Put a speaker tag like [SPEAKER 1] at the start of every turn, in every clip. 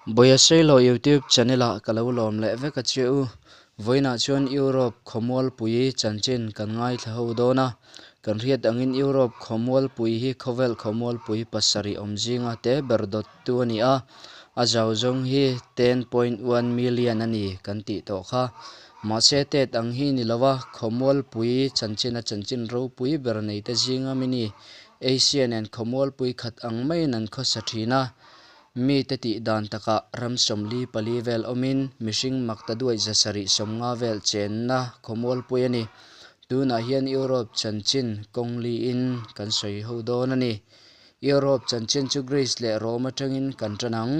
[SPEAKER 1] Bawiasailo YouTube channel ah ka lo lawm leh vek a che u. Vawiinah chuan Europe khawmualpui chanchin kan ngaithla ho dawn a. Kan hriat angin Europe khawmualpui hi khawvel khawmualpui pasarih awm zinga te ber dawttu a ni a. A zau zawng hi 10.1 million a ni kan tih tawh kha. Mahse tet ang hi ni lo a, khawmualpui chanchina chanchin ropui ber neite zinga mi ni. Asia nen khawmualpui khat ang maiin an khawsa thin a. Mite tih dan takah ram 44 vel awmin mihring maktaduai 750 vel chenna khawmualpui a ni. Tunah hian Europe chanchin kawng liin kan sawi ho dawn a ni. Europe chanchin chu Greece leh Rome atangin kan tan ang.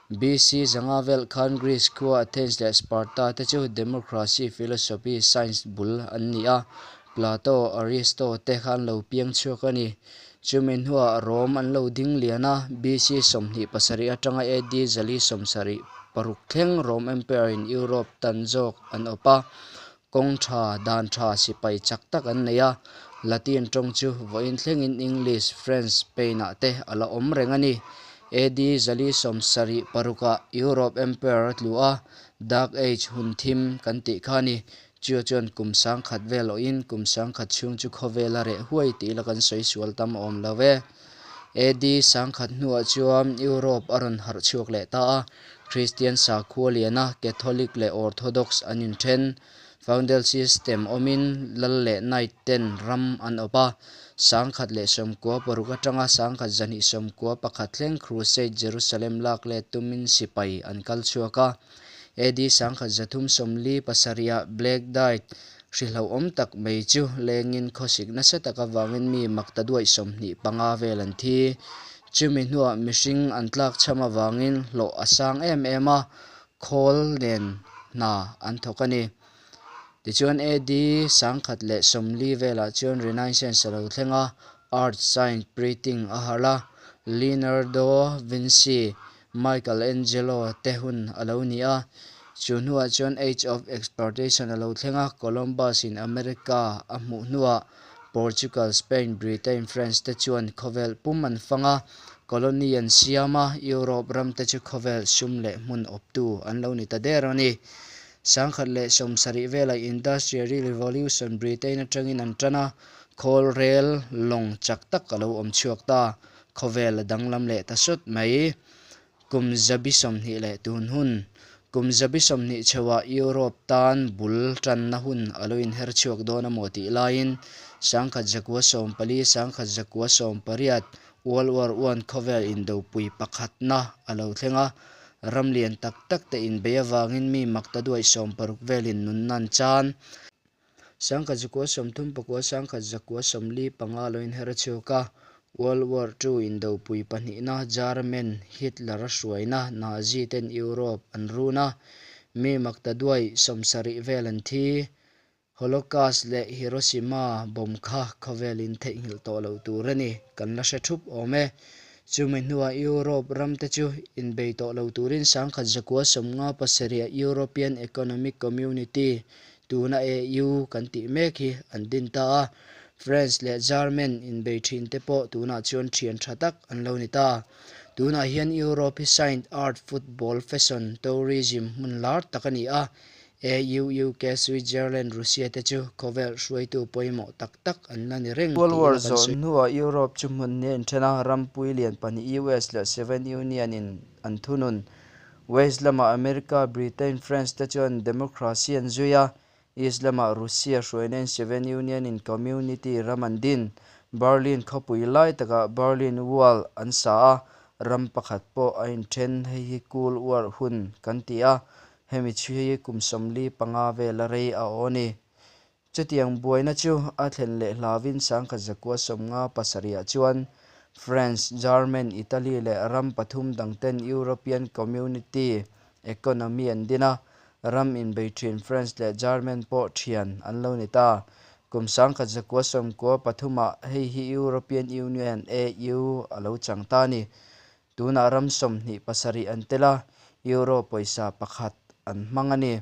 [SPEAKER 1] BC 500 vel khan Greece khua Athens leh Sparta te chu democracy, philosophy, science bul an ni a. Plato, Aristo te kha an lo piang chhuak a ni. Chumi hnuah Rome an lo ding lian a, BC 27 atanga AD 476 thleng Rome Empire in Europe tan zawk an awp a. Kawng tha, dan tha, sipai chak tak an nei a. Latin tawng chu vawiin thlengin English, French, Spain ah te a la awm reng a ni. AD 476 ah Europe Empire a tlu a, Dark Age hun thim kan tih kha a ni. Chu chuan kum 1000 vel awhin kum 1000 chhung chu khawvel a reh huai tih ila kan sawi sual tam awm lo e. AD 1000 hnuah chuan Europe a rawn harh chhuak leh ta a, Kristian sakhua liana Catholic leh Orthodox an inthen. Feudal system awmin lal leh knight ten ram an awp a, 1096 atanga 1291 thleng Crusade Jerusalem lak let tumin sipai an kal chhuak a. AD 1347 ah Black Death hri hlauhawm tak mai chu lengin khawsik nasa tak avangin mi maktaduai 25 vel an thi. Chumi hnuah mihring an tlak chham avangin hlawh a sang em em a, khawl nen hna an thawk a ni. Tichuan AD 1040 velah chuan Renaissance a lo thleng a, art, science, printing a harh a, Leonardo Vinci, Michelangelo te hun a lo ni a. Chu hnuah chuan Age of Exploration a lo thleng a, Columbus in America a hmuh hnuah Portugal, Spain, Britain, France te chuan khawvel pum an fang a, colony an siam a, Europe ram te chu khawvel sum leh hmun awptu an lo ni ta der a ni. 1070 velah Industrial Revolution Britain atangin an tan a, khawl rel lawng chak tak a lo awm chhuak ta. Khawvel a danglam leh ta sawt mai. Kum 20 leh tun hun. Kum 20 chhoah Europe tan bul tanna hun a lo inher chhuak dawn a maw tih laiin 1914, 1918 World War I khawvel indopui pakhatna a lo thleng a. Ram lian tak tak te inbei avangin mi maktaduai 60 velin nunna an chan. 1939, 1945 lo inher chhuak a, World War II indopui pahnihna German Hitler a hruaina Nazi ten Europe an run a, mi maktaduai 70 vel an thi. Holocaust leh Hiroshima bomb kha khawvelin theihnghilh tawh loh tur a ni, kan la hre thup awm e. Chumi hnuah Europe ram te chu inbei tawh lo turin 1957 ah European Economic Community, tuna EU kan tih mek hi an din ta a. France leh German inbei thin te pawh tunah chuan thian tha tak an lo ni ta. Tunah hian Europe hi science, art, football, fashion, tourism hmun lar tak a ni a. EU, UK, Switzerland, Russia te chu khawvel hruaitu pawimawh tak tak an la ni reng
[SPEAKER 2] World
[SPEAKER 1] tih
[SPEAKER 2] War
[SPEAKER 1] ila kan
[SPEAKER 2] zawh
[SPEAKER 1] sawi.
[SPEAKER 2] hnuah Europe chu hmun hnih a inthen a, rampui lian pahnih US leh Soviet Union in an thunun. West lamah America, Britain, France te chuan democracy an zui a, East lamah Russia hruaina in Soviet Union in community ram an din. Berlin khawpui lai takah Berlin Wall an sa a, ram pakhat pawh a inthen, hei hi Cold War hun kan ti a, hemi chhi hi kum 45 vel a rei a aw a ni. Chutiang buaina chu a thlen leh hlauin 1957 ah chuan France, German, Italy leh ram pathum dangten European Community Economy an din a, ram inbei thin France leh German pawh thian an lo ni ta. Kum 1993 ah hei hi European Union, EU, a lo chang ta a ni. Tunah ram 27 an tel a, Euro pawisa pakhat an hmang a ni.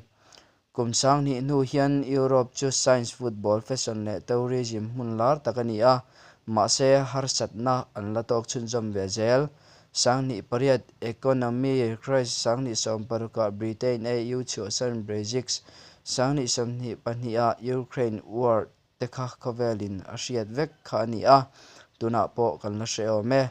[SPEAKER 2] Kum 2000 hnu hian Europe chu science, football, fashion leh tourism hmun lar tak a ni a, mahse harsatna an la tawk chhunzawm ve zel. 08 economy crisis, 2016 ah Britain EU chhuahsan Brexit, 2022 ah Ukraine war te kha khawvelin a hriat vek kha a ni a, tunah pawh kan la hre awm e.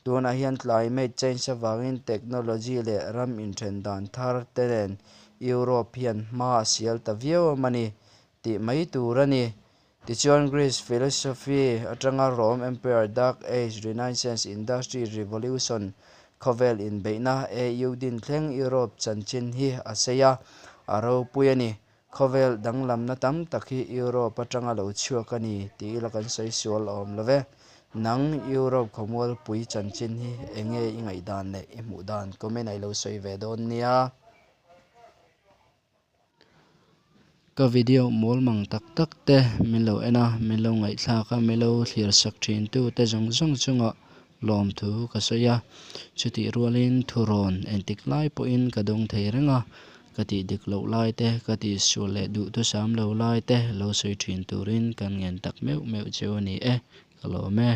[SPEAKER 2] Tunah hian climate change avangin technology leh ram inthen dan thar te nen Europe hian hma a sial ta viau a mawni tih mai tur a ni. Tichuan Greece philosophy atanga Rome Empire, Dark Age, Renaissance, Industry Revolution, khawvel inbeihna, EU din thleng Europe chanchin hi a sei a, a ropui a ni. Khawvel danglamna tam tak hi Europe atanga lo chhuak a ni tih ila kan sawi sual awm lo ve. Nang Europe khawmualpui chanchin hi enge i ngaihdan leh i hmuh dan comment ah i lo sawi ve dawn nia. Ka video mawl mang tak tak te min lo en a, min lo ngaihthlak a, min lo thlir sak thin tu te zawng zawng chungah lawmthu ka sawi a. Chutih rualin thurawn entik lai pawhin ka dawng thei reng a, ka tih dik loh lai te, ka tih sual leh duhthusam lo lai te lo sawi thin turin kan ngen tak meuh meuh cheu a ni e, ka lawm e.